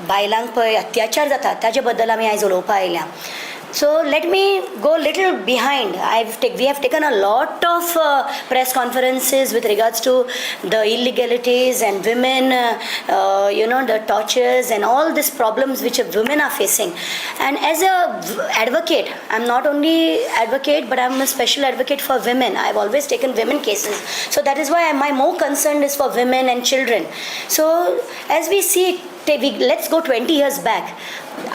बायलांक पळय अत्याचार जाता ताजे बद्दल आमी आयज उलोवपा आयल्या. So let me go little behind. We have taken a lot of press conferences with regards to the illegalities and women, the tortures and all these problems which women are facing. And as a advocate, I'm not only advocate, but I'm a special advocate for women. I've always taken women cases. So that is why my more concern is for women and children. So as we see, let's go 20 years back.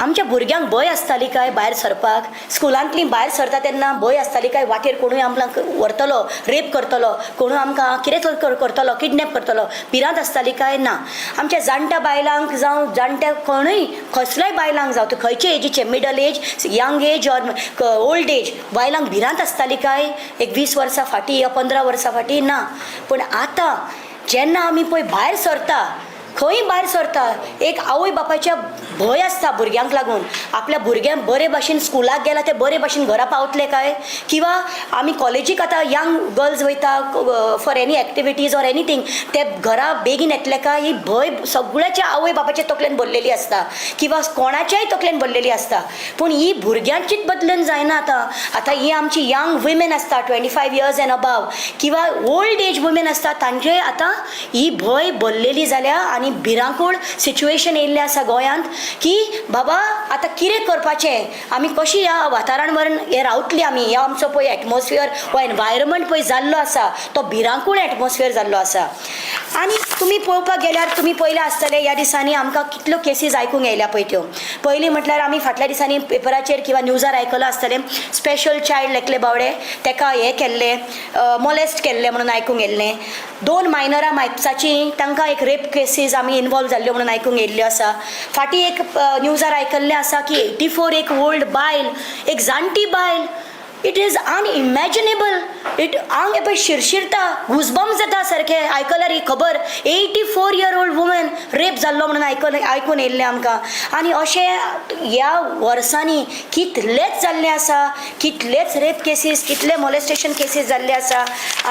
आमच्या भुरग्यांक भंय आसताली काय भायर सरपाक? स्कुलांतली भायर सरता तेन्ना भंय आसताली काय वाटेर कोणूय आमकां व्हरतलो, रेप करतलो, कोणूय आमकां कितें करतलो, किडनॅप करतलो? भिरांत आसताली काय ना? आमच्या जाणट्या बायलांक जावं, जाणट्या कोणूय कसल्याय बायलांक जावं, ते खंयचे एजीचे, middle age, young age or old age, बायलांक भिरांत आसताली काय एक 20 वर्सां फाटीं या 15 वर्सां फाटीं? ना. पूण आतां जेन्ना आमी पळय भायर सरता, खंय भायर सरता, एक आवय बापायच्या भंय आसता भुरग्यांक लागून. आपल्या भुरग्यांक बरे भाशेन स्कुलाक गेला, ते बरे भाशेन घरा पावतले काय? किंवा आमी कॉलेजीक आतां यंग गर्ल्स वयता for any activities or anything, ते घरा बेगीन येतले काय? ही भंय सगळ्याच्या आवय बापायच्या तकलेन भरलेली आसता किंवा कोणाच्याय तकलेन भरलेली आसता. पूण ही भुरग्यांचीच बदलून जायना आतां. आतां ही आमची यंग वुमेन आसता, 25 years and above किंवा ओल्ड एज वुमेन आसता, तांचे आतां ही भंय भरलेली जाल्या आनी भिरांकूळ सिच्युएशन येयल्लें आसा गोंयांत की बाबा, आतां कितें करपाचें आमी, कशी ह्या वातावरणान हे रावतली आमी? ह्या आमचो पळय एटमॉस्फियर हो एनवायरमेंट पळय जाल्लो आसा, तो भिरांकूळ एटमॉस्फियर जाल्लो आसा. आनी तुमी पळोवपाक गेल्यार तुमी पळयलें आसतलें, ह्या दिसांनी आमकां कितल्यो केसीस आयकूंक येयल्या पळय त्यो. पयलीं म्हटल्यार आमी फाटल्या दिसांनी पेपराचेर किंवा न्यूजार आयकलां आसतलें, स्पेशल चायल्ड एकले बावडे तेका हें केल्लें, मोलेस्ट केल्लें म्हणून आयकूंक येयल्लें. दोन मायनरां म्हापसाची, तांकां एक रेप केसीस आमी इनवॉल्व जाल्ल्यो म्हणून आयकूंक येयल्ल्यो आसा. फाटीं एक न्यूजार आयकल्लें आसा की 84 एक ओल्ड बायल, एक जाणटी बायल. It is unimaginable. It आंग हें पळय शिरशिरता, गुजबम्स जाता सारकें आयकल्यार ही खबर. 84 year old woman rape जाल्लो म्हणून आयकून येयल्लें आमकां. आनी अशें ह्या वर्सांनी कितलेच जाल्ले आसा, कितलेच रेप केसीस, कितले मोलेस्टेशन केसीस जाल्ले आसा.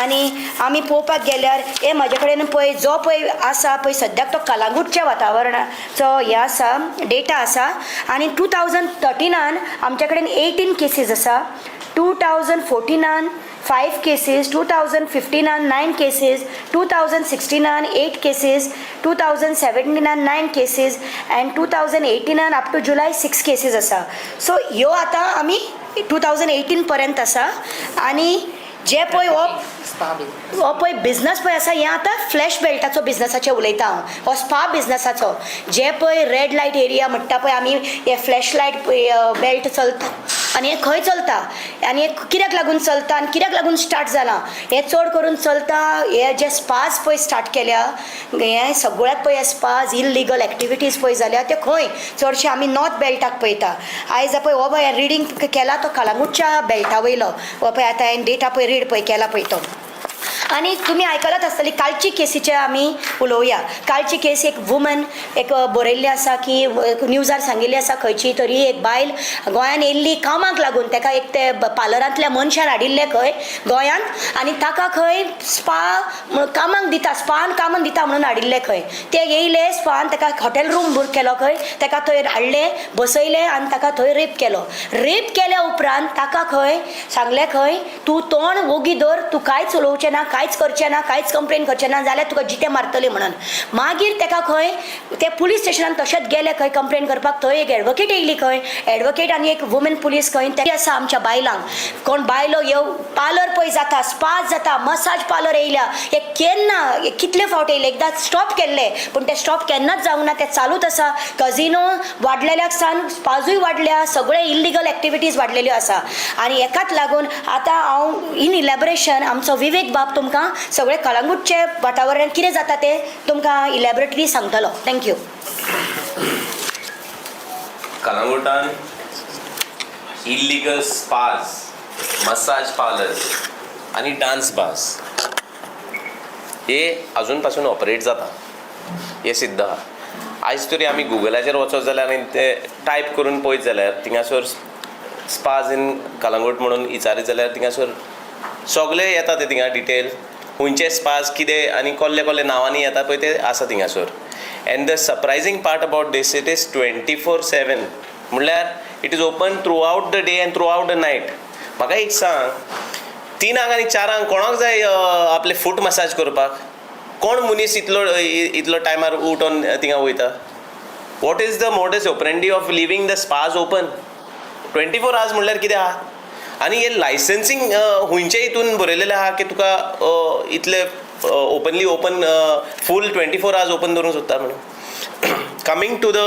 आनी आमी पळोवपाक गेल्यार हे म्हाजे कडेन पळय जो पळय आसा पळय सद्याक, तो कलांगूटच्या वातावरणाचो हे आसा, डेटा आसा. आनी 2013नान आमच्या कडेन 18 केसीस आसा, 2014नान 5 cases, 2015 9 cases, 2016 8 cases, 2017 9 cases and 2018 up to July 6 cases आसा. सो ह्यो आतां आमी 2018 पर्यंत आसा. आनी जे पळय हो हो पळय बिजनस पळय आसा, हें आतां फ्लॅश बेल्टाचो बिजनसाचें उलयता हांव. हो स्पा बिजनसाचो जे पळय रेड लायट एरिया म्हणटा पळय आमी, हे फ्लॅश लायट बेल्ट चलता. आनी हें खंय चलता आनी हें कित्याक लागून चलता आनी कित्याक लागून स्टार्ट जालां? हें चड करून चलता हे जे स्पाज पळय स्टार्ट केल्या, हे सगळ्याक पळय स्पाज इल्लिगल एक्टिविटीज पळय जाल्या, ते खंय चडशे आमी नॉर्थ बेल्टाक पळयता. आयज पळय हो पळय रिडींग केला तो कलांगूटच्या बेल्टा वयलो. हो पळय आतां हांवें डेटा पळय रीड पळय केला पळय तो. आनी तुमी आयकलात आसतली, कालची केसीचे आमी उलोवया. कालची केस, एक वुमन एक बरयल्लें आसा की न्यूजार सांगिल्लें आसा, खंयची तरी एक बायल गोंयान येयल्ली कामाक लागून. ताका एक ते पार्लरांतल्या मनशान हाडिल्लें खंय गोंयांत आनी ताका खंय स्पा कामाक दिता, स्पान कामाक दिता म्हणून हाडिल्लें खंय. ते येयले स्पान, ताका हॉटेल रूम बूक केलो खंय, ताका थंय हाडलें, बसयलें आनी ताका थंय रेप केलो. रेप केल्या उपरांत ताका खंय सांगलें खंय, तूं तोंड वोगी दवर, तूं कांयच उलोवचें ना, कांयच करचें ना, कांयच कंप्लेन करचें ना, जाल्यार तुका जितें मारतले म्हणून. मागीर ताका खंय ते पुलीस स्टेशनान तशेंच गेले खंय कंप्लेन करपाक. थंय एक एडवोकेट येयली खंय, एडवोकेट आनी एक वुमेन पुलीस खंय. ते आसा आमच्या बायलांक कोण बायलो येव पार्लर पळय जाता, स्पाज जाता, मसाज पार्लर येयल्या. हे केन्ना हे कितले फावट येयले, एकदां स्टॉप केल्ले, पूण ते स्टॉप केन्नाच जावंक ना, ते चालूच आसा. कजिनो वाडलेल्याक सान स्पाजूय वाडल्या, सगळे इल्लिगल एक्टिविटीज वाडलेल्यो आसा. आनी हेकाच लागून आतां हांव इन इलॅबरेशन आमचो विवेक बाब तुमकां सगळे कळंगूटचे वातावरण कितें जाता तें तुमकां इलॅबरेटली सांगतलो. Thank you. कलंगुटान इल्लिगल स्पाज, मसाज पार्लर्स आनी डान्स बार्स हे अजून पासून ऑपरेट जाता हे सिद्ध आहा. आयज तरी आमी गुगलाचेर वचत जाल्यार आनी ते टायप करून पळयत जाल्यार, थिंगासर स्पाज इन कलंगूट म्हणून विचारीत जाल्यार थिंगासर सगळे येता. ते थिंगा डिटेल खंयचे स्पाज कितें आनी कसले कसले नांवांनी येता पळय ते आसा थिंगासर. And the surprising part about this, it is 24/7, म्हणल्यार it is open throughout the day and throughout the night. म्हाका एक सांग, 3 आंक आनी 4 आंक कोणाक जाय आपले फूट मसाज करपाक? कोण मनीस इतलो इतलो टायमार उठोन थिंगा वयता? What is the modus operandi of leaving the spas open 24 hours? म्हणल्यार कितें आहा? आनी हे लायसन्सींग खुंयचे हितून बरयलेलें आहा की तुका इतले openly open, full 24 hours open दवरूंक सोदता म्हणून? Coming to the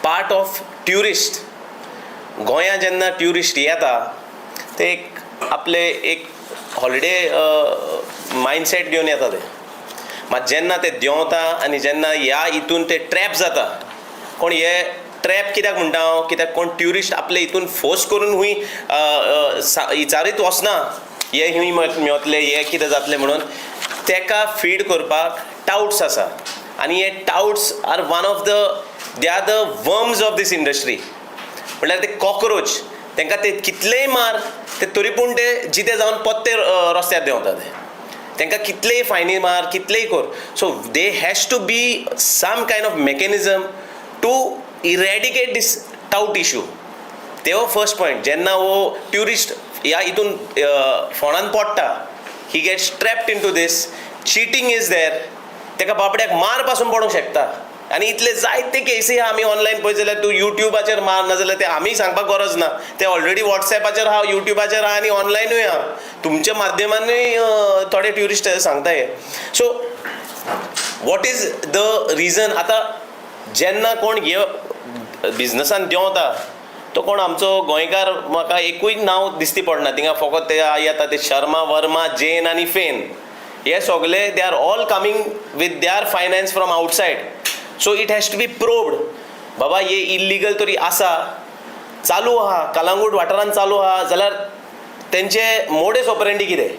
part of tourist, गोंयांत जेन्ना ट्युरिस्ट येता, ते एक आपले एक हॉलिडे मायंडसेट घेवन येता ते. मात जेन्ना ते देंवता आनी जेन्ना ह्या हितून ते ट्रॅप जाता कोण, हे ट्रॅप कित्याक म्हणटा हांव, कित्याक कोण ट्युरिस्ट आपले हितून फोर्स करून हुंय विचारीत वचना, हे हुंय मेवतले, हे कितें जातलें म्हणून. तेका फीड करपाक टावट्स आसा आनी हे touts are one of the they are the worms of this industry. म्हणल्यार ते कॉक्रोच, तांकां ते कितलेय मार, ते तरी पूण ते जिते जावन पोत्ते रस्त्यार देंवता ते. तांकां कितलेय फायनी मार, कितलेय कर. So there has to be some kind of mechanism to eradicate this tout issue. ते फर्स्ट पॉयंट. जेन्ना हो ट्युरिस्ट ह्या हितून फोंडान पडटा, he gets trapped into this, cheating is there. ताका बाबड्याक मार पासून पडूंक शकता. आनी इतले जायते केसी आहा. आमी ऑनलायन पळयत जाल्यार, तूं युट्यूबाचेर मार, नाजाल्यार ते आमी सांगपाक गरज ना, ते ऑलरेडी वॉट्सॅपाचेर आहा, युट्यूबाचेर आहा आनी ऑनलायनूय आहा. तुमच्या माध्यमानूय थोडे ट्युरिस्ट सांगता हे. So what is the reason? आतां जेन्ना कोण हे बिजनसान देंवता, तो कोण आमचो गोंयकार म्हाका एकूय नांव दिसती पडना थिंगा. फकत ते येता ते शर्मा, वर्मा, जैन आनी फेन, हे सगळे they are all coming with their finance from outside. So it has to be probed. बाबा, हे इल्लिगल तरी आसा, चालू आहा, कलांगूट वाठारान चालू आहा, जाल्यार तेंचे मोडस ऑपरेंडी कितें?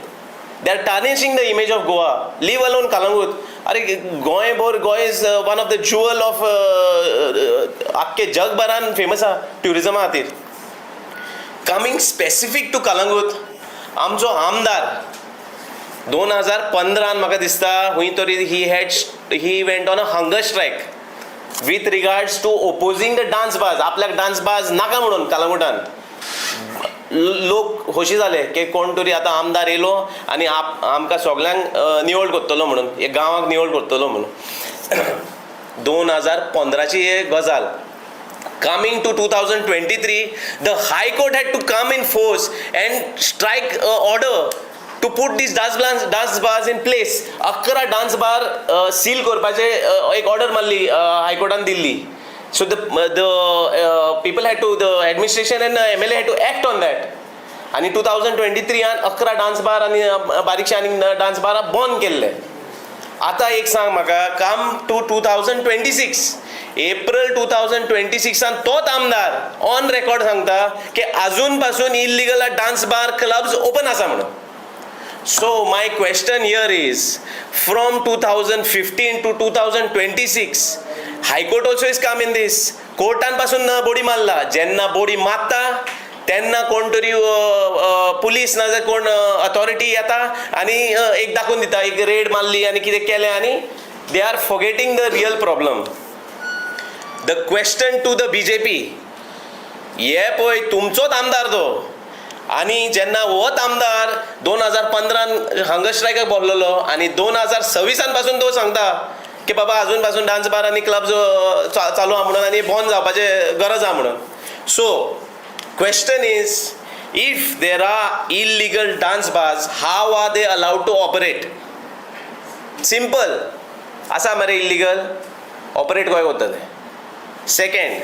They are tarnishing the image of Goa, leave alone Calangute. अरे, गोंयभर, Goa is one of the jewel of आख्खे जगभरान फेमस आहा ट्युरिजमा खातीर. कमींग स्पेसिफीक टू कलांगूट, आमचो आमदार 2015न म्हाका दिसता खंय तरी he went on a hunger strike with regards to opposing the dance bars. आपल्याक डान्स बार्स नाका म्हणून. कलांगुटान लोक खोशी जाले की कोण तरी आतां आमदार येयलो आनी आप आमकां सगल्यांक निवळ करतलो म्हणून, हे गांवाक निवळ करतलो म्हणून. 2015ची हे गजाल. Coming to 2023, the High Court had to come in force and strike order to put these dance bars in place. 11 dance bar seal करपाचे एक ऑर्डर मारली हायकोर्टान दिल्ली. So the people had to, the administration and MLA had to act on that. आनी 2023आन 11 dance bar आनी बारीकशे आनी dance bar बंद केल्ले. आतां एक सांग म्हाका, come to 2026, April 2026आन तोच आमदार ऑन रेकॉर्ड सांगता की अजून पासून illegal dance bar, clubs open आसा म्हणून. So my question here is, from 2015 to 2026, High Court also is come in this. कोर्टान पासून बोडी मारला. जेन्ना बोडी मारता तेन्ना कोण तरी पुलीस नाजाल्यार कोण अथॉरिटी येता आनी एक दाखोवन दिता, एक रेड मारली आनी कितें केलें आनी they are forgetting the real problem. The question to the BJP, हे पळय, तुमचोच आमदार तो. आनी जेन्ना होच आमदार 2015न हंगर स्ट्रायकाक बसलेलो आनी 2026आन पासून तो सांगता की बाबा, अजून पासून डान्स बार आनी क्लब चालू आहा म्हणून आनी बंद जावपाचे गरज आहा म्हणून. So question is, if there are illegal dance bars, how are they allowed to operate? Simple. आसा मरे इलिगल, ऑपरेट कशें करता ते? Second,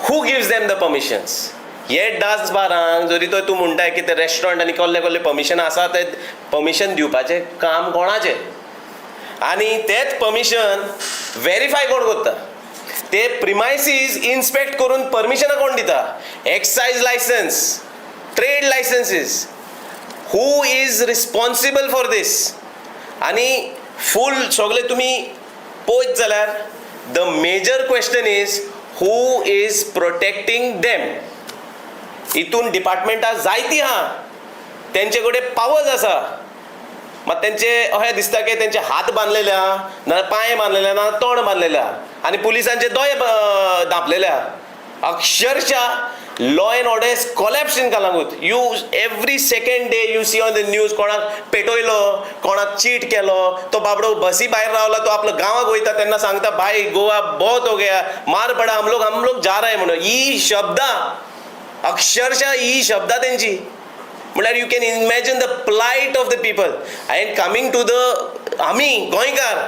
who gives them the permissions? हे डान्स बारांक जरी तर तूं म्हणटाय की ते रेस्टॉरंट आनी कसले कसले परमिशन आसा, ते परमिशन दिवपाचें काम कोणाचें आनी तेच परमिशन वेरीफाय कोण करता? ते प्रिमायसीस इन्स्पेक्ट करून परमिशनां कोण दिता? Excise licence, trade licenses, who is responsible for this? आनी फूल सगळे तुमी पळयत जाल्यार, the major question is, who is protecting them? हितून डिपार्टमेंटां जायतीं आहा, तेंचे कडेन पावर्स आसा. मात तेंचे अशें दिसता की तेंचे हात बांदलेले आहा, ना पांय बांदलेले, ना तोंड बांदलेले आहा आनी पुलिसांचे दोळे धांपलेले आहा. अक्षरशः law and order is collapse in Calangute. You every second day you see on the news, कोणाक पेटयलो, कोणाक चीट केलो. तो बाबडो बसी भायर रावला, तो आपलो गांवाक वयता तेन्ना सांगता, "भाई, गोवा बहुत हो गया, मार पडा, हम लोग जा रहे" म्हणून. ही शब्दां, अक्षरशः ही शब्दां तेंची. म्हळ्यार you can imagine the plight of the people. And coming to the आमी गोंयकार,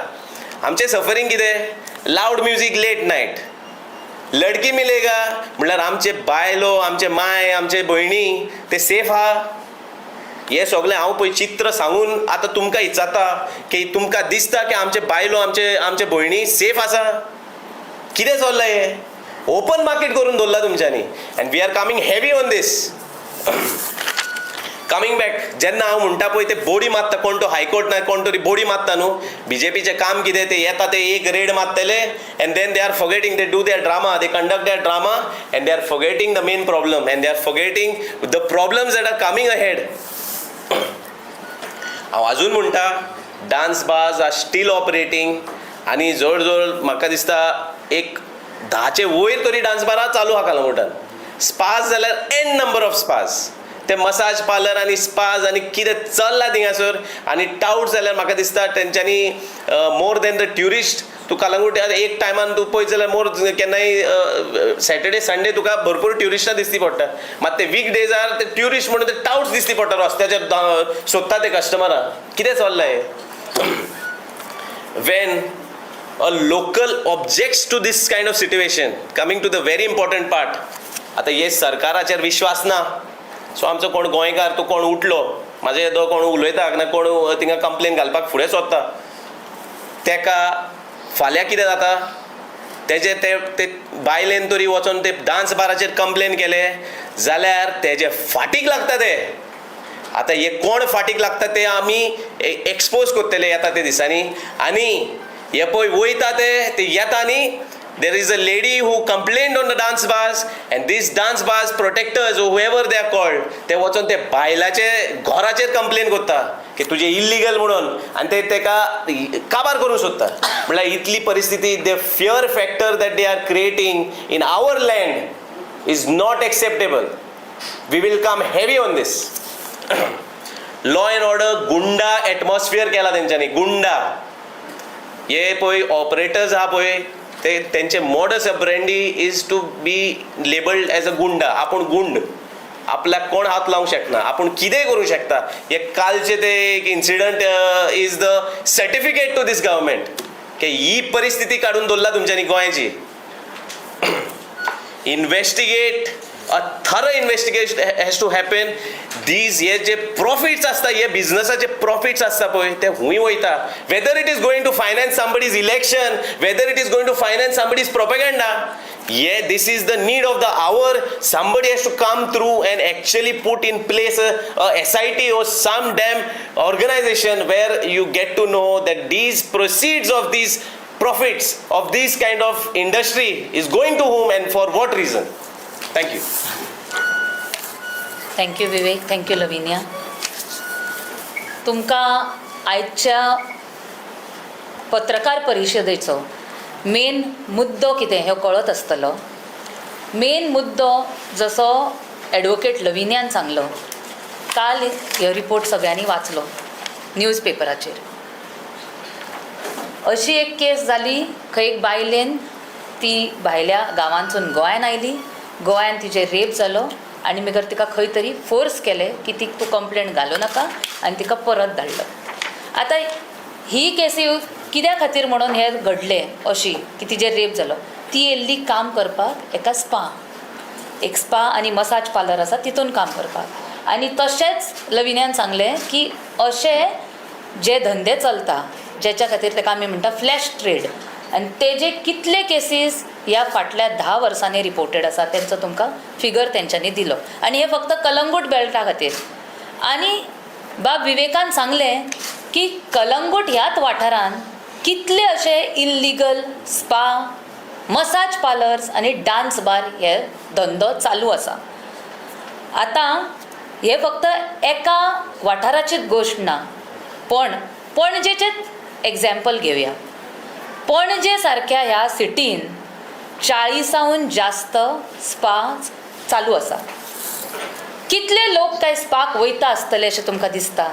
आमचें सफरींग कितें? लावड म्युजीक, लेट नायट, लडकी मिलेगा. म्हणल्यार आमचे बायलो, आमचे माय, आमचे भयणी ते सेफ आहा? हे सगळें हांव पळय चित्र सांगून आतां तुमकां विचारता की तुमकां दिसता की आमचे बायलो, आमचे भयणी सेफ आसा? कितें चल्लां हें? ओपन मार्केट करून दवरला तुमच्यांनी and we are coming heavy on this. Coming back, जेन्ना हांव म्हणटा पळय, ते बोडी मारता कोण तो, हायकोर्ट ना कोण तरी बोडी मारता न्हू. बीजेपीचें काम कितें? ते येता, ते एक red मारतले and then they are forgetting. They do their drama, they conduct their drama and they are forgetting the main problem and they are forgetting the problems that are coming ahead. हांव अजून म्हणटा, dance bars are still operating आनी जवळ जवळ म्हाका दिसता एक 10चे वयर तरी डान्स बारां चालू आहा कलंगूटान. स्पास जाल्यार एन नंबर ऑफ स्पास. ते मसाज पार्लर आनी स्पाज आनी कितें चल्लां थिंगासर. आनी टावट जाल्यार म्हाका दिसता तेंच्यांनी मोर देन the tourist. तूं कलंगूट एक टायमान तूं पळयत जाल्यार मोर केन्नाय सॅटर्डे संडे तुका भरपूर ट्युरिस्टां दिसती पडटा. मात ते वीक डेजार ते ट्युरिस्ट म्हणून ते टावट्स दिसती पडटा, रस्त्याचेर सोदता ते कस्टमरां. कितें चल्लां हें? When a local objects to this kind of situation, coming to the very important part, आता हे सरकाराचेर विश्वास ना. सो आमचो कोण गोंयकार, तूं कोण उठलो, म्हाजे येदो कोण उलयता ना, कोण थिंगा कंप्लेन घालपाक फुडें सोदता, तेका फाल्यां कितें जाता? तेजे ते ते बायलेन तरी वचोन ते डान्स बाराचेर कंप्लेन केले जाल्यार तेजे फाटीक लागता ते. आतां हे कोण फाटीक लागता ते आमी एक्सपोज करतले येता ते दिसांनी. आनी हे पळय वयता ते ते येता न्ही, there is a lady who complained on the dance bars and these dance bars protectors, whoever they are called, ते वचोन ते बायलाचे घराचेर कंप्लेन करता की तुजें इल्लिगल म्हणून आनी ते तेका काबार करूंक सोदता. म्हणल्यार इतली परिस्थिती. The fear factor that they are creating in our land is not acceptable. We will come heavy on this. Law and order, goonda atmosphere केला तेंच्यांनी, गुंडा. हे पळय ऑपरेटर्स आहा पळय, ते तेंचे modus operandi is to be labelled as a goonda. आपूण गुंड, आपल्याक कोण हात लावंक शकना, आपूण कितेंय करूंक शकता. हे कालचे ते एक incident is the certificate to this government की ही परिस्थिती काडून दवरला तुमच्यांनी गोंयची. Investigate, a thorough investigation has to happen. These hey J profits आसता, हे बिझनसाचे प्रॉफिट्स आसता पळय, ते हुंय वयता? Whether it is going to finance somebody's election, whether it is going to finance somebody's propaganda, ये this is the need of the hour. Somebody has to come through and actually put in place a SIT or some damn organization where you get to know that these proceeds of these profits of this kind of industry is going to whom and for what reason. Thank you. Thank you Vivek, thank you Lavinia. तुमकां आयच्या पत्रकार परिशदेचो main मुद्दो कितें हें कळत आसतलो. Main मुद्दो, जसो एडवोकेट लविनियान सांगलो, काल हो रिपोर्ट सगळ्यांनी वाचलो न्यूज पेपराचेर. अशी एक केस जाली खंय एक बायलेन, ती भायल्या गांवांतसून गोंयान आयली, गोंयान तिचेर रेप जालो आनी मागीर तिका खंय तरी फोर्स केले की ती तूं कंप्लेन घालूं नाका आनी तिका परत धाडलो. आतां ही केसी कित्या खातीर म्हणून हें घडलें अशी की तिजेर रेप जालो? ती येयल्ली काम करपाक एका स्पा, एक स्पा आनी मसाज पार्लर आसा तितून काम करपाक. आनी तशेंच लविन्यान सांगलें की अशे जे धंदे चलता, जेच्या खातीर ताका आमी म्हणटा फ्लॅश ट्रेड, आनी तेजे कितले केसीस ह्या फाटल्या 10 वर्सांनी रिपोर्टेड आसा, तेंचो तुमकां फिगर तेंच्यांनी दिलो. आनी हे फक्त कलंगूट बेल्टा खातीर. आनी बाब विवेकान सांगलें की कलंगूट ह्याच वाठारान कितले अशे इल्लिगल स्पा, मसाज पार्लर्स आनी डान्स बार हे धंदो चालू आसा. आतां हे फक्त एका वाठाराचीच गोश्ट ना. पण पणजेचेच एग्जाम्पल घेवया. पणजे सारक्या ह्या सिटीन 40 जास्त स्पा चालू आसा. कितले लोक काय स्पाक वयता आसतले अशें तुमकां दिसता?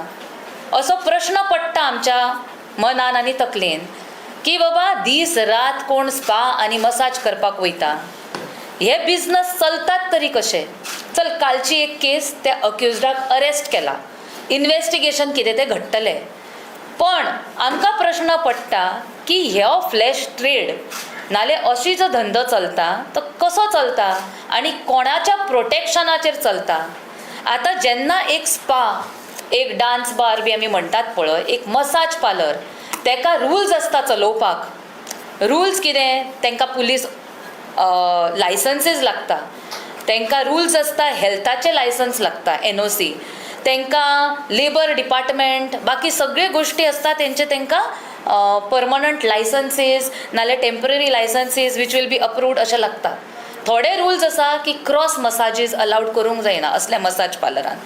असो प्रश्न पडटा आमच्या मनान आनी तकलेन की बाबा दीस रात कोण स्पा आनी मसाज करपाक वयता, हे बिजनस चलतात तरी कशे? चल, कालची एक केस, त्या अक्युजडाक अरेस्ट केला, इन्वेस्टिगेशन कितें तें घडटलें. पण आमकां प्रश्न पडटा की ह्यो फ्लॅश ट्रेड नाल्यार अशी जो धंदो चलता तो कसो चलता आनी कोणाच्या प्रोटेक्शनाचेर चलता? आतां जेन्ना एक स्पा, एक डान्स बार बी आमी म्हणटात पळय, एक मसाज पार्लर, तेका रुल्स आसता चलोवपाक. रुल्स कितें? तांकां पुलीस लायसन्सीस लागता, तांकां रुल्स आसता, हेल्थाचे लायसन्स लागता, एनओसी, तांकां लेबर डिपार्टमेंट, बाकी सगळे गोश्टी आसता तेंचे. तांकां परमनंट लायसन्सीस नाल्यार temporary licenses which will be approved अशें लागता. थोडे रुल्स आसा की क्रॉस मसाजीस अलावड करूंक जायना असल्या मसाज पार्लरान.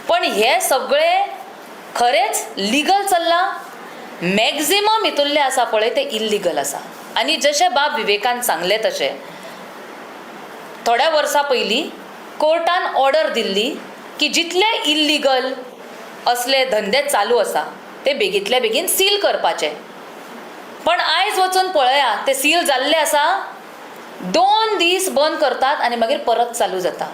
पण हे सगळे खरेंच लिगल चल्लां? मॅक्झिमम हितूनले आसा पळय ते इल्लिगल आसा. आनी जशें बाब विवेकान सांगलें तशें थोड्या वर्सां पयलीं कोर्टान ऑर्डर दिल्ली की जितले इल्लिगल असले धंदे चालू आसा ते बेगींतले बेगीन सील करपाचे. पण आयज वचून पळया, ते सील जाल्ले आसा. 2 दीस बंद करतात आनी मागीर परत चालू जाता.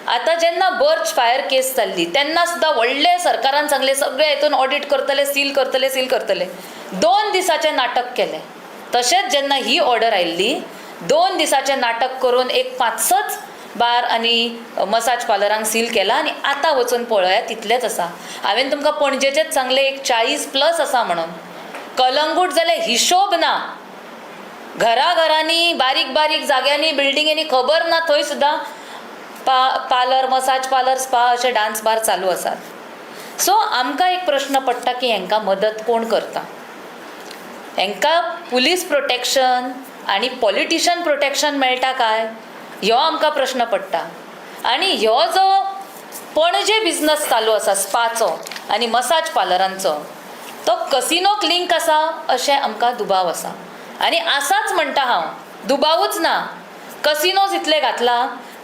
आतां जेन्ना बर्च फायर केस जाल्ली तेन्ना सुद्दां व्हडले सरकारान सांगलें सगळे हितून ऑडीट करतले, सील करतले, सील करतले. 2 दिसाचें नाटक केलें. तशेंच जेन्ना ही ऑर्डर आयिल्ली, 2 दिसाचें नाटक करून एक 5-6 बार आनी मसाज पार्लरांक सील केला आनी आतां वचून पळया तितलेंच आसा. हांवें तुमकां पणजेचेच सांगलें एक 40+ आसा म्हणून. कलंगूट जाल्यार हिशोब ना. घराघरांनी, बारीक बारीक जाग्यांनी, बिल्डिंगेनी, खबर ना थंय सुद्दां पार्लर, मसाज पार्लर, स्पा अशे डान्स बार चालू आसात. सो आमकां एक प्रश्न पडटा की हांकां मदत कोण करता? हांकां पुलीस प्रोटेक्शन आनी पॉलिटिशन प्रोटेक्शन मेळटा काय? ह्यो आमकां प्रश्न पडटा. आनी ह्यो जो पणजे बिजनस चालू आसा स्पाचो आनी मसाज पार्लरांचो, तो कसिनोक लिंक आसा अशें आमकां दुबाव आसा. आनी आसाच म्हणटा हांव, दुबावूच ना. कसिनोज इतले घातला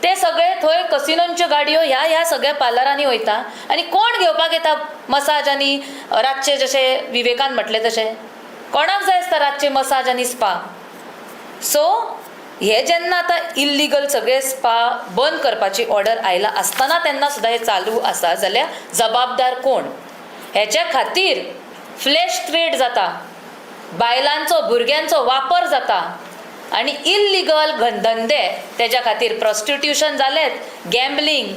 ते सगळे थंय कसिनोंच्यो गाडयो ह्या ह्या सगळ्या पार्लरांनी वयता. आनी कोण घेवपाक येता मसाज आनी रातचे, जशें विवेकान म्हटलें तशें कोणाक जाय आसता रातचे मसाज आनी स्पा? सो हे जेन्ना आतां इल्लिगल सगळे स्पा बंद करपाची ऑर्डर आयला आसतना तेन्ना सुद्दां हे चालू आसा जाल्यार जबाबदार कोण? हेच्या खातीर फ्लॅश ट्रेड जाता, बायलांचो भुरग्यांचो वापर जाता आनी इल्लिगल धंदे, तेज्या खातीर प्रोस्टिट्यूशन जालेंच, गॅम्बलिंग,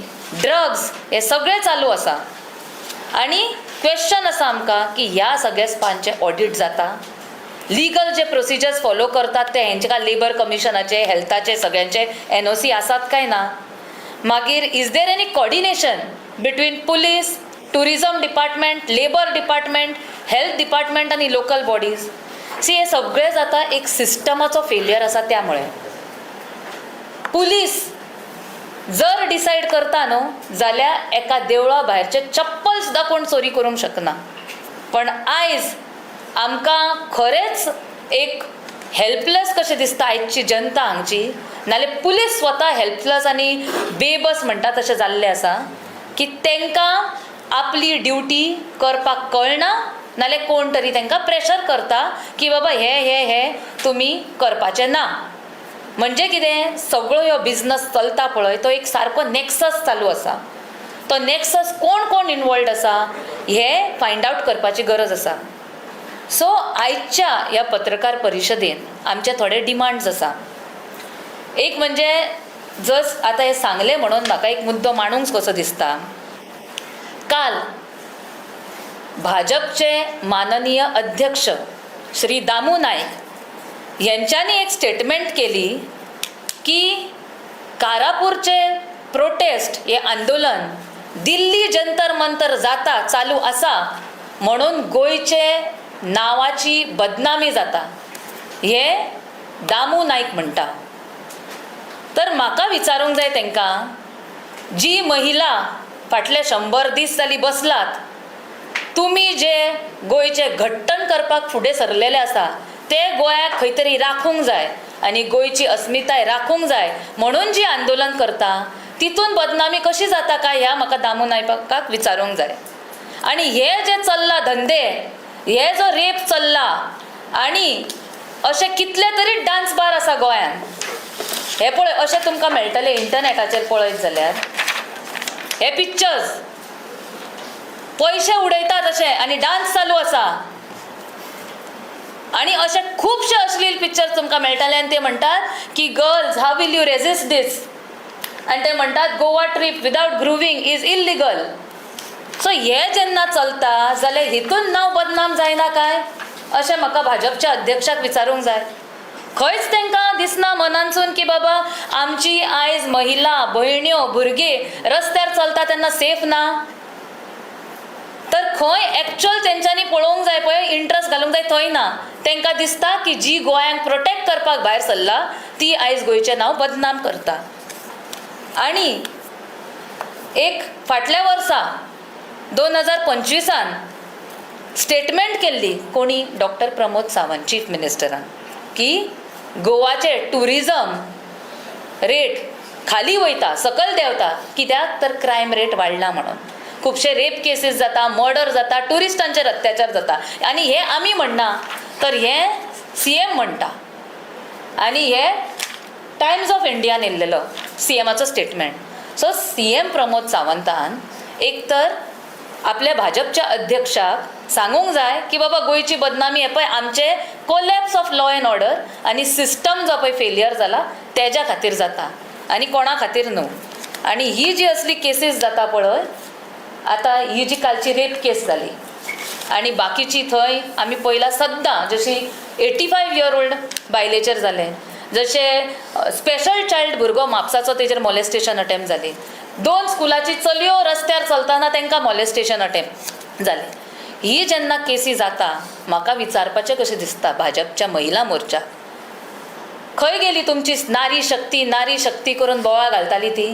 ड्रग्स हे सगळें चालू आसा. आनी क्वेश्चन आसा आमकां की ह्या सगळ्या स्पांचें ऑडीट जाता? लिगल जे प्रोसिजर्स फॉलो करतात ते हेंचे काय लेबर कमिशनाचे, हेल्थाचे, सगळ्यांचे एनओसी आसात काय ना? मागीर is there any coordination between police, tourism department, labour department, health department आनी लोकल बॉडीज? सी, हे सगळें जाता एक सिस्टमाचो फेलियर आसा. त्यामुळे पुलीस जर डिसायड करता न्हू जाल्यार एका देवळा भायरचें चप्पल सुद्दां कोण चोरी करूंक शकना. पण आयज आमकां खरेंच एक हेल्पलेस कशें दिसता आयची जनता हांगची, नाल्यार पुलीस स्वता हेल्पलेस आनी बेबस म्हणटा तशें जाल्लें आसा की तांकां आपली ड्युटी करपाक कळना, नाल्यार कोण तरी तांकां प्रेशर करता की बाबा हे हे हे तुमी करपाचें ना. म्हणजे कितें, सगळो ह्यो बिजनस चलता पळय तो एक सारको नॅक्सस चालू आसा. तो नॅक्सस कोण कोण इनवॉल्ड आसा हें फायंड आवट करपाची गरज आसा. सो आयच्या ह्या पत्रकार परिशदेन आमचे थोडे डिमांड्स आसा. एक म्हणजे जस आतां हें सांगलें म्हणून म्हाका एक मुद्दो मांडूंक कसो दिसता. काल भाजपचे माननीय अध्यक्ष श्री दामू नायक यांच्यांनी एक स्टेटमेंट केली की कारापूरचे प्रोटेस्ट हे आंदोलन दिल्ली जंतर मंतर जाता, चालू आसा, म्हणून गोंयचे नांवाची बदनामी जाता, हे दामू नायक म्हणटा. तर म्हाका विचारूंक जाय तांकां, जी महिला फाटले 100 दीस जाली बसलात तुमी जे गोंयचें घट्टण करपाक फुडें सरलेले आसा ते गोंयाक खंय तरी राखूंक जाय आनी गोंयची अस्मिताय राखूंक जाय म्हणून जी आंदोलन करता तितून बदनामी कशी जाता काय ह्या म्हाका दामू नायकाक विचारूंक जाय. आनी हे जे चल्ला धंदे, हे जो रेप चल्ला आनी अशे कितले तरी डांस बार आसा गोंयान, हे पळय अशें तुमकां मेळटलें इंटरनॅटाचेर पळयत जाल्यार हे पिक्चर्स, पयशे उडयतात अशे आनी डांस चालू आसा आनी अशे खुबशे अश्लील पिक्चर्स तुमकां मेळटले आनी ते म्हणटात की girls how will you resist this, आनी ते म्हणटात Goa trip without grooving is illegal. So हे जेन्ना चलता जाल्यार हितून नांव बदनाम जायना काय अशें म्हाका भाजपच्या अध्यक्षाक विचारूंक जाय. खंयच तांकां दिसना मनानसून की बाबा आमची आयज महिला भयण्यो भुरगीं रस्त्यार चलता तेन्ना सेफ ना, तर खंय एक्चुअल तेंच्यांनी पळोवंक जाय पळय, इंट्रस्ट घालूंक जाय थंय ना. तांकां दिसता की जी गोंयांक प्रोटेक्ट करपाक भायर सरला ती आयज गोंयचें नांव बदनाम करता. आनी एक फाटल्या वर्सा 2025 स्टेटमेंट केल्ली कोणी, डॉक्टर प्रमोद सावंत चीफ मिनिस्टरान, की गोवाचे ट्युरिजम रेट खाली वयता, सकयल देंवता, कित्याक तर क्रायम रेट वाडला म्हणून. खुबशे रेप केसीस जाता, मर्डर जाता, ट्युरिस्टांचेर अत्याचार जाता. आनी हे आमी म्हणना तर हे सीएम म्हणटा आनी हे टायम्स ऑफ इंडियान येयल्लेलो सीएमाचो स्टेटमेंट. सो सीएम प्रमोद सावंतान एक तर आपल्या भाजपच्या अध्यक्षाक सांगूंक जाय की बाबा गोंयची बदनामी हे पळय आमचे collapse of law and order आनी सिस्टम जो पळय फेलियर जाला तेज्या खातीर जाता आनी कोणा खातीर न्हू. आनी ही जी असली केसीस जाता पळय, आतां ही जी कालची रेप केस जाली आनी बाकीची थंय आमी पळयला सद्दां, जशी 85 इयर ओल्ड बायलेचेर जालें, जशें स्पेशल चायल्ड भुरगो म्हापसाचो तेजेर मॉलेस्टेशन अटेम्प्ट जाली, 2 स्कुलाची चलयो रस्त्यार चलतना तांकां मॉलेस्टेशन अटेम्प्ट जालें. ही जेन्ना केसी जाता म्हाका विचारपाचें कशें दिसता भाजपच्या महिला मोर्चा, खंय गेली तुमची नारी शक्ती? नारी शक्ती करून बोवाळ घालताली ती.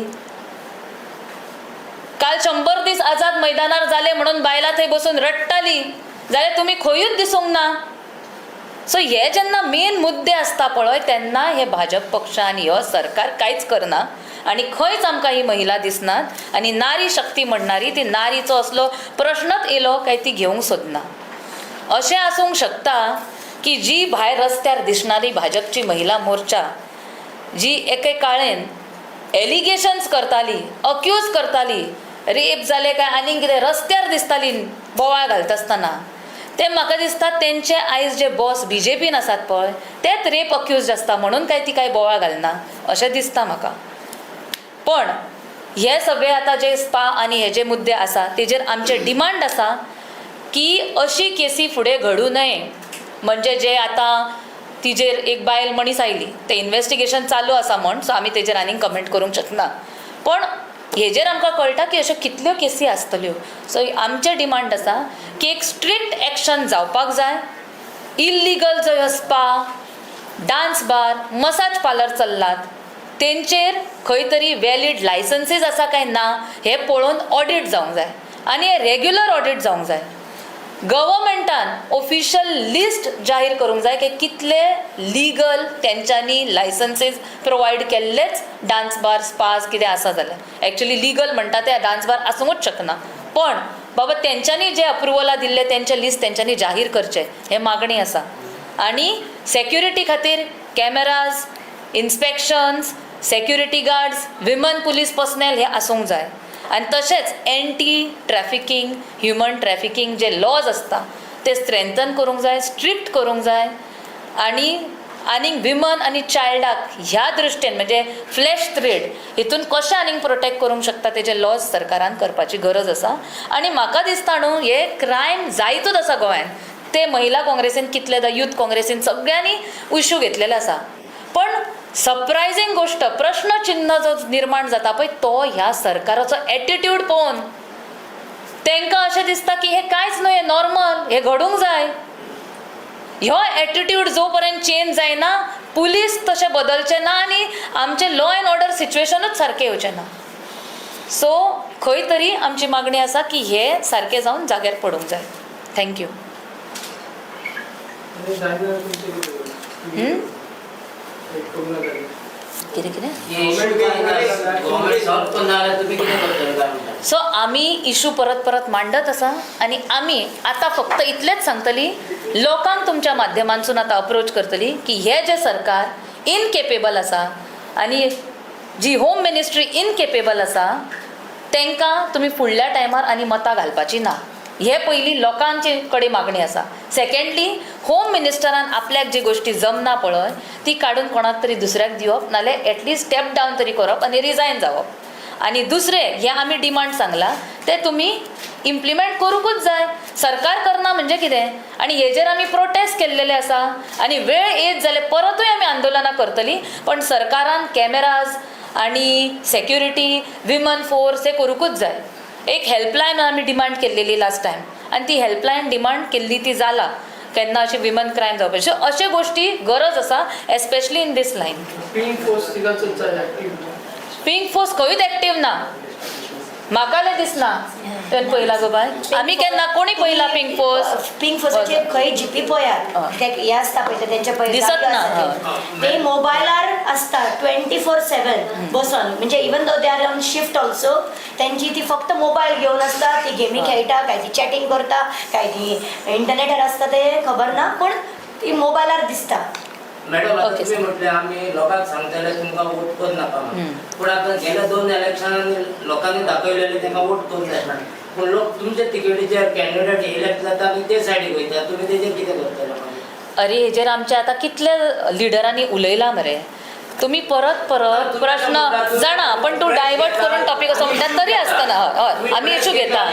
काल 100 दीस आझाद मैदानार जाले म्हणून बायलां थंय बसून रडटाली, जाल्यार तुमी खंयूच दिसूंक ना. सो हे जेन्ना मेन मुद्दे आसता पळय तेन्ना हे भाजप पक्ष आनी हो सरकार कांयच करना आनी खंयच आमकां ही महिला दिसनात. आनी नारी शक्ती म्हणणारी ती नारीचो असलो प्रश्नच येयलो काय ती घेवंक सोदना. अशें आसूंक शकता की जी भायर रस्त्यार दिसणारी भाजपची महिला मोर्चा जी एके काळेन एलिगेशन्स करताली, अक्यूज करताली, रेप जाले काय आनीक कितें रस्त्यार दिसताली बोवाळ घालता आसतना, ते म्हाका दिसता तेंचे आयज जे बॉस बीजेपीन आसात पळय तेच रेप अक्यूज आसता म्हणून काय ती काय बोवाळ घालना अशें दिसता म्हाका. पण हे सगळे आतां जे स्पा आनी हे जे मुद्दे आसा तेजेर आमचें डिमांड आसा की अशी केसी फुडें घडूं नये. म्हणजे जे आतां तिजेर एक बायल मनीस आयली तें इन्वेस्टिगेशन चालू आसा म्हण, सो आमी तेजेर आनीक कमेंट करूंक शकना, पण हेजेर आमकां कळटा की अश्यो कितल्यो केसी आसतल्यो. सो आमचें डिमांड आसा की एक स्ट्रिक्ट एक्शन जावपाक जाय. इल्लिगल जो ह्यो spa, dance bar, massage parlour चल्लात तेंचेर खंय तरी वॅलीड लायसन्सीस आसा काय ना हें पळोवन ऑडीट जावंक जाय आनी हें रेग्युलर ऑडीट जावंक जाय. गव्हर्मेंटान ऑफिशियल लिस्ट जाहीर करूंक जाय की कितले लिगल तेंच्यांनी लायसन्सीस प्रोवायड केल्लेच डांस बार, स्पास कितें आसा जाल्यार. एक्चुली लिगल म्हणटा ते डांस बार आसूंकूच शकना, पण बाबा तेंच्यांनी जे अप्रुवलां दिल्लें तेंचें लिस्ट तेंच्यांनी जाहीर करचें हें मागणी आसा. आनी सेक्युरिटी खातीर cameras, inspections, security guards, women police personnel हे आसूंक जाय. आनी तशेंच एंटी ट्रॅफिकींग, ह्युमन ट्रॅफिकींग जे लॉज आसता ते स्ट्रेंथन करूंक जाय, स्ट्रिक्ट करूंक जाय. आनी आनीक विमन आनी चायल्डाक ह्या दृश्टीन म्हणजे फ्लॅश ट्रेड हितून कशें आनीक प्रोटेक्ट करूंक शकता तेजे लॉज सरकारान करपाची गरज आसा. आनी म्हाका दिसता न्हू हे क्रायम जायतूच आसा गोंयान, ते महिला काँग्रेसीन कितलेदा, यूथ काँग्रेसीन सगळ्यांनी इशू घेतलेले आसा. पण सरप्रायझींग गोश्ट, प्रश्नचिन्ह जो निर्माण जाता पळय तो ह्या सरकाराचो एटिट्यूड पळोवन तांकां अशें दिसता की हें कांयच न्हय, हें नॉर्मल, हें घडूंक जाय. ह्यो एटिट्यूड जो पर्यंत चेंज जायना, पुलीस तशें बदलचे ना आनी आमचें लॉ एंड ऑर्डर सिच्युएशनूच सारकें येवचें ना. सो खंय तरी आमची मागणी आसा की हे सारकें जावन जाग्यार पडूंक जाय. Thank you. कितें कितें? सो आमी इशू परत परत मांडत आसा आनी आमी आतां फक्त इतलेंच सांगतली लोकांक, तुमच्या माध्यमांतसून आतां अप्रोच करतली की हे जे सरकार इनकेपेबल आसा आनी जी होम मिनिस्ट्री इनकेपेबल आसा तांकां तुमी फुडल्या टायमार आनी मतां घालपाची ना. हे पयलीं लोकांचे कडेन मागणी आसा. सेकेंडली, होम मिनिस्टरान आपल्याक जी गोश्टी जमना पळय ती काडून कोणाक तरी दुसऱ्याक दिवप, नाल्यार एटलिस्ट स्टेप डावन तरी करप आनी रिजायन जावप. आनी दुसरें हें आमी डिमांड सांगला ते तुमी इम्प्लिमेंट करूंकूच जाय. सरकार करना म्हणजे कितें? आनी हेजेर आमी प्रोटेस्ट केल्लेले आसा आनी वेळ येत जाल्यार परतूय आमी आंदोलनां करतली, पण सरकारान कॅमेराज आनी सेक्युरिटी, विमन फोर्स हे करूंकूच जाय. एक हेल्पलायन आमी डिमांड केल्लेली लास्ट टायम आनी ती हेल्पलायन डिमांड केल्ली ती जाला केन्ना अशी विमन क्रायम जावपाची अश्यो गोश्टी गरज आसा, especially in this line. Pink force खंयूच एक्टीव ना, म्हाका जाल्यार दिसना. तुवें पळयला गो बाय? आमी केन्ना कोणी पळयला पिंक फोर्स? पिंक फोर्साचे खंय जीपी पळयात, ते हे आसता पळय तेंचे पळय दिसत ना. ते मोबायलार आसता 24/7 बसून. म्हणजे even though they are on shift also तेंची ती फक्त मोबायल घेवन आसता, ती गेमी खेळटा, काय ती चॅटींग करता, काय ती इंटरनेटार आसता ते खबर ना, पूण ती मोबायलार दिसता. मॅडम, आता तुम्ही म्हटले आम्ही लोकांक सांगतले तुमकां वोट करू नाका म्हणून, पूण आतां गेल्या 2 इलेक्शनांनी लोकांनी दाखयलेले तांकां वोट करूंक जाय, पूण लोक तुमच्या तिकेटीचेर कॅन्डिडेट इलेक्ट जाता आनी ते सायडीक वयता, तुमी तेजेर कितें करतले? अरे हेजेर आमच्या आतां कितल्या लिडरांनी उलयलां मरे. तुमी परत परत प्रश्न जाणा, पण तूं डायवर्ट करून टॉपीक असो म्हणटा तरी आसतना हय आमी इशू घेता,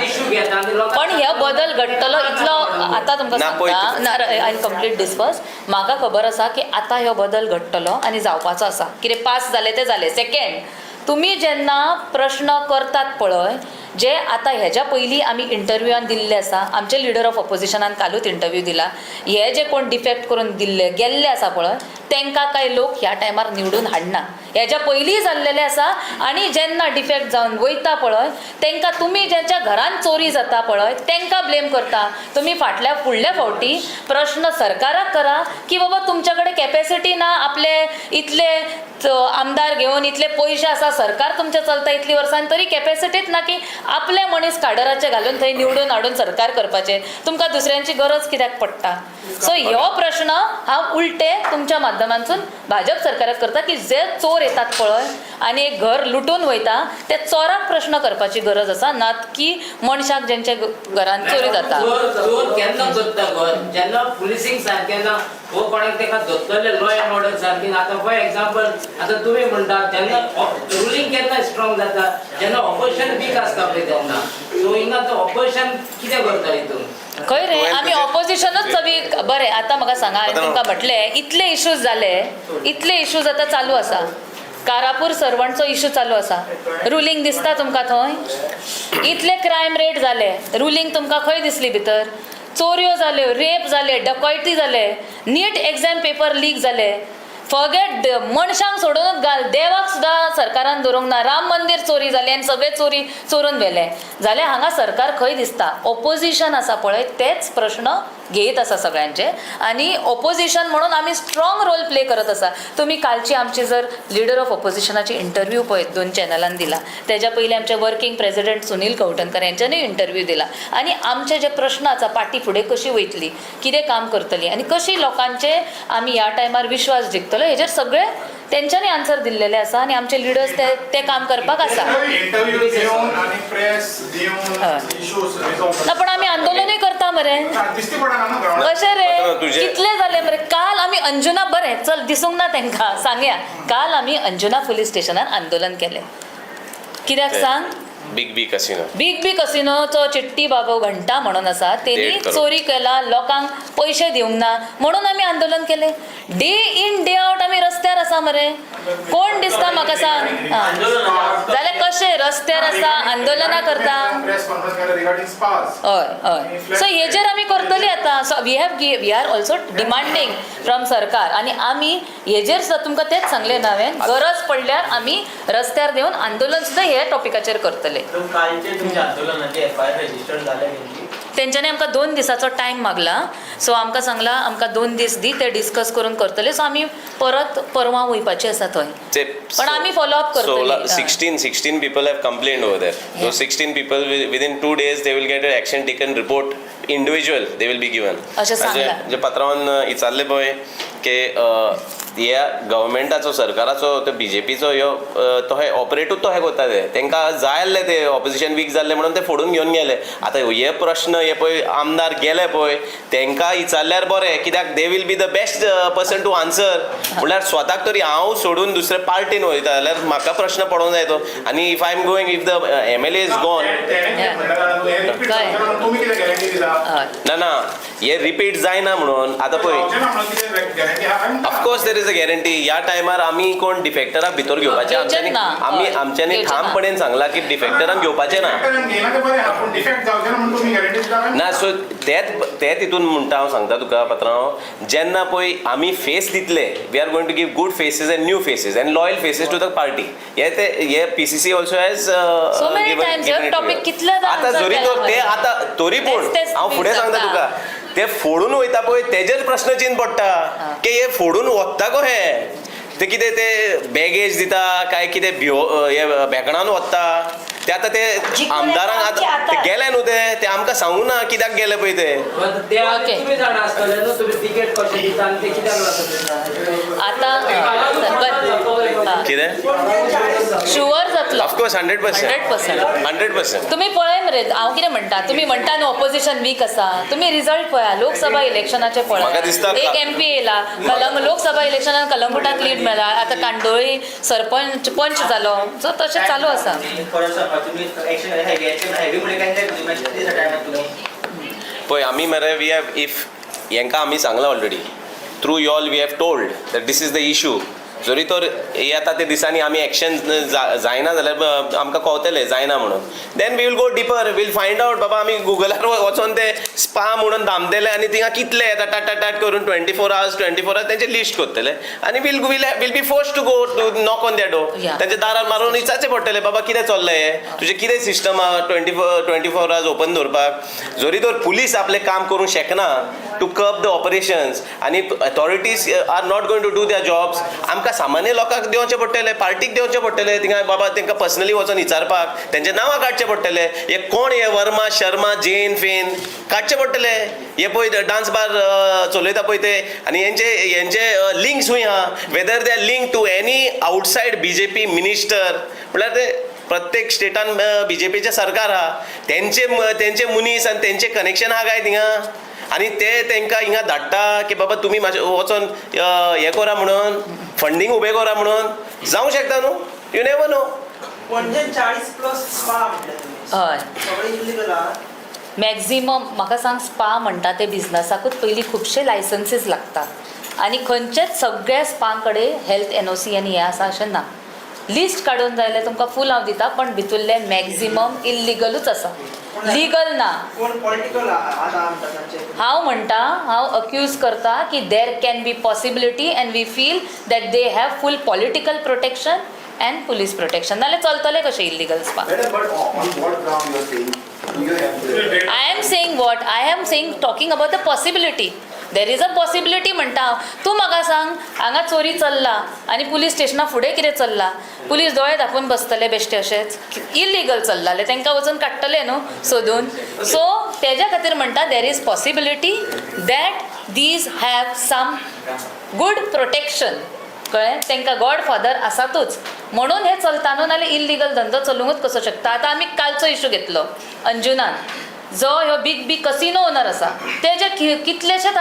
पण हे बदल घडटलो इतलो आतां तुमकां सांगता ना. I complete this first. म्हाका खबर आसा की आतां हो बदल घडटलो आनी जावपाचो आसा. कितें पास जालें तें जालें. सेकेंड, तुमी जेन्ना प्रश्न करतात पळय, जे आतां हेज्या पयलीं आमी इंटरव्यूआन दिल्ले आसा, आमचे लिडर ऑफ ऑपोजिशनान कालूच इंटरव्यू दिला, हे जे कोण डिफेक्ट करून दिल्ले गेल्ले आसा पळय तांकां कांय लोक ह्या टायमार निवडून हाडना. हेज्या पयलीं जाल्लेले आसा. आनी जेन्ना डिफेक्ट जावन वयता पळय तांकां तुमी ज्यांच्या घरान चोरी जाता पळय तांकां ब्लेम करता. तुमी फाटल्या फुडल्या फावटी प्रश्न सरकाराक करा की बाबा तुमच्या कडेन कॅपेसिटी ना, आपले इतले आमदार घेवन इतले पयशे आसा, सरकार तुमचें चलता इतली वर्सां तरी कॅपेसिटीच ना की आपले मनीस काडराचे घालून थंय निवडून हाडून सरकार करपाचें, तुमकां दुसऱ्यांची गरज कित्याक पडटा? सो हो प्रश्न हांव उलटे तुमच्या माध्यमांतसून भाजप सरकाराक करता की जे चोर येतात पळय आनी एक घर लुटून वयता ते चोराक प्रश्न करपाची गरज आसा, ना की मनशाक जेंच्या घरान चोरी जाता. चोर केन्ना चोरता घर? जेन्ना पुलिसींग सारकें ना वो कोणाक ताका धरतले लॉ एंड ऑर्डर सारकें. आतां फॉर एग्जाम्पल आतां तुमी म्हणटा जेन्ना रुलींग केन्ना स्ट्रॉंग जाता जेन्ना ऑपोजिशन वीक आसता पळय तेन्ना. सो हिंगा आतां ऑपोजिशन कितें करता हितून? खंय रे आमी ऑपोजिशनूच सगळी. बरें आतां म्हाका सांगा, हांवें तुमकां म्हटलें इतले इशूज जाले, इतले इशूज आतां चालू आसा. कारापूर सर्वंटचो इशू चालू आसा, रुलींग दिसता तुमकां थंय? इतले क्रायम रेट जाले, रुलींग तुमकां खंय दिसली भितर? चोरयो जाल्यो, रेप जाले, डकॉयटी जाले, नीट एग्जाम पेपर लीक जाले. फॉरगेट मनशांक सोडूनच घाल, देवाक सुद्दां सरकारान धरूंक ना. राम मंदीर चोरी जाली आनी सगळे चोरी चोरून व्हेले. जाल्यार हांगा सरकार खंय दिसता? ऑपोजिशन आसा पळय तेच प्रश्न घेयत आसा सगळ्यांचे, आनी ऑपोजिशन म्हणून आमी स्ट्रॉंग रोल प्ले करत आसा. तुमी कालची आमची जर लिडर ऑफ ऑपोजिशनाची इंटरव्यू पळयत 2 चॅनलान दिला, तेज्या पयलीं आमचे working president Sunil Kavathankar यांच्यानूय interview दिला, आनी आमचे जे प्रश्न आसा पार्टी फुडें कशी वयतली, कितें काम करतली आनी कशी लोकांचे आमी ह्या टायमार विश्वास जिखतलो हेजेर सगळे तेंच्यांनी आन्सर दिल्लेले आसा आनी आमचे लिडर्स ते काम करपाक आसा. इंटरव्यू दिवन आनी प्रेस दिवन इश्यूज रिजॉल्व ना, पण आमी आंदोलनूय करता मरे. दिसती पडना न्हू ग्रावंडार. कशें रे कितले जाले मरे? काल आमी अंजुना, बरें चल दिसूंक ना तांकां सांगया, काल आमी अंजुना पुलीस स्टेशनार आंदोलन केलें. कित्याक सांग? Big B casino. Big B कसिनोचो चिट्टी बाबू घंटा म्हणून आसा, तेणी चोरी केला, लोकांक पयशे दिवंक ना म्हणून आमी आंदोलन केलें. डे इन डे आवट आमी रस्त्यार आसा मरे. कोण दिसता म्हाका सांग. आं. जाल्यार कशें रस्त्यार आसा आंदोलनां करता. प्रेस कॉन्फरन्स केला रिगार्डिंग स्पास. हय हय, सो हेजेर आमी करतली आतां. So we are also demanding from सरकार आनी आमी हेजेर सुद्दां तुमकां तेंच सांगलें ना हांवें, गरज पडल्यार आमी रस्त्यार देवन आंदोलन सुद्दां ह्या टॉपिकाचेर करतले. कालचे तुमच्या आंदोलनाचे एफआयआर रजिस्टर जाले तेंची? तेंच्यांनी आमकां 2 दिसाचो टायम मागला. सो आमकां सांगला आमकां 2 दीस दी, ते डिस्कस करून करतले. सो आमी परत परवां वयपाचे आसा थंय, पण आमी फॉलो अप करतली. 16 people have complained over there. Those 16 people within 2 days they will get an action taken report, individual they will be given. अशें सांगलां. जे पत्रावन विचारलें पळय की ह्या गव्हर्मेंटाचो सरकाराचो तो बीजेपीचो ह्यो तो हे ऑपरेटूच तो हे करता ते तांकां जाय आसले ते ऑपोजिशन वीक जाल्ले म्हणून ते फोडून घेवन गेले. आतां हे प्रश्न हे पळय आमदार गेले पळय तांकां विचारल्यार बरें, कित्याक they will be the best person to answer. म्हणल्यार स्वताक तरी हांव सोडून दुसरे पार्टीन वयता जाल्यार म्हाका प्रश्न पडोंक जाय तो. आनी if I am going, if the MLA is gone, तुमी कितें गॅरंटी दिता? ना ना हे रिपीट जायना म्हणून आतां पळय of course there is a guarantee. ह्या टायमार आमी कोण डिफेक्टराक भितर घेवपाचे आमी आमच्यांनी ठामपणेन सांगला की डिफेक्टरांक घेवपाचे ना. ना, सो ते तितून म्हणटा हांव सांगता तुका पात्रांव, जेन्ना पळय आमी फेस दितले, we are going to give good faces and new faces and loyal faces to the party. हे ते हे पीसीसी ऑल्सो हॅज आतां जरी तर ते आतां तरी पूण हांव फुडें सांगता तुका, ते फोडून वयता पळय तेजेर प्रश्न चिन्न पडटा की हे फोडून वता गो हे ते कितें ते बॅगेज दिता काय कितें भियो हे भेकणान वता ते. आतां ते आमदारांक आतां ते गेले न्हू ते आमकां सांगू ना कित्याक गेले पळय ते. आतां कितें शुअर जातलो? ऑफकोर्स 100%, 100%. तुमी पळय मरे, हांव कितें म्हणटा, तुमी म्हणटा न्हू ऑपोजिशन वीक आसा, तुमी रिजल्ट पळया लोकसभा इलेक्शनाचे पळया. एक एमपी येयला लोकसभा इलेक्शनान कलंगूटाक लीड मेळ्ळा, आतां कांदोळी सरपंच पंच जालो. सो तशें चालू आसा. पळय आमी मरे we have if हेंकां आमी सांगलां already through y'all we have told that this is the issue. जरी तर येता ते दिसांनी आमी एक्शन जायना जाल्यार आमकां कळतलें जायना म्हणून, then we will go deeper, will find out. बाबा आमी गुगलार वचोन ते स्पा म्हणून दामतले आनी थिंगा कितले येता टाट टाट टाट करून 24 hours 24 hours तेंचे लिस्ट करतले आनी will will will be force to go to knock on that door. तेंच्या दारार मारून विचारचें पडटलें, बाबा कितें चल्लें हें, तुजें कितें सिस्टम आहा 24 hours open दवरपाक. जरी तर पुलीस आपलें काम करूंक शकना टू कर्ब the operations आनी authorities are not going to do their jobs, आमकां सामान्य लोकांक देंवचें पडटलें, पार्टीक देंवचें पडटलें थिंगा बाबा तांकां पर्सनली वचोन विचारपाक, तेंचे नांवां काडचें पडटलें. हे कोण हे वर्मा शर्मा जैन फेन काडचें पडटलें. हे पळय डांस बार चलयता पळय ते, आनी हेंचे हेंचे लिंक्स खूंय आहा, whether they are link to any outside BJP minister. म्हणल्यार ते प्रत्येक स्टेटान बीजेपीचें सरकार आहा, तेंचे तेंचे मनीस आनी तेंचे कनेक्शन आहा काय थिंगा, आनी ते तेंकां हिंगा धाडटा की बाबा तुमी मातशें वचोन हें करा म्हणून, फंडींग उबें करा म्हणून. जावंक शकता न्हू, you never know. पणजेन 40+ स्पा म्हटलें तुमी, हय सगळे इलिगल आहा. मॅक्झिमम म्हाका सांग, स्पा म्हणटा ते बिजनसाकूच पयलीं खुबशे लायसन्सीस लागता आनी खंयचेच सगळ्या स्पा कडेन हेल्थ एनओसी आनी हें आसा अशें ना. लिस्ट काडून जाय जाल्यार तुमकां फूल हांव दिता, पण भितुल्ले मॅक्झिमम इल्लिगलूच आसा, लिगल ना. कोण पॉलिटिकल आसा म्हणटा तांचे? हांव म्हणटा, हांव अक्यूज करता की there can be possibility and we feel that they have full political protection and police protection. नाल्यार चलतलें कशें illegal spa? Madam, but on what ground you are saying? You have the I am saying what? I am saying, talking about the possibility. There is a possibility म्हणटा हांव. तूं म्हाका सांग, हांगा चोरी चल्ला आनी पुलीस स्टेशना फुडें कितें चल्ला, पुलीस दोळे धांपून बसतले बेश्टे? अशेंच इलिगल चल्ला जाल्यार तांकां वचून काडटले न्हू सोदून. सो तेज्या खातीर म्हणटा there is possibility that these have some good protection. कळ्ळें? तांकां गॉड फादर आसातूच म्हणून हें चलता न्हू, नाल्यार इल्लिगल धंदो चलुंकूच कसो शकता. आतां आमी कालचो इशू घेतलो अंजुनान, जो ह्यो बीग बीग कसिनो ओनर आसा, तेजे कितलेशेच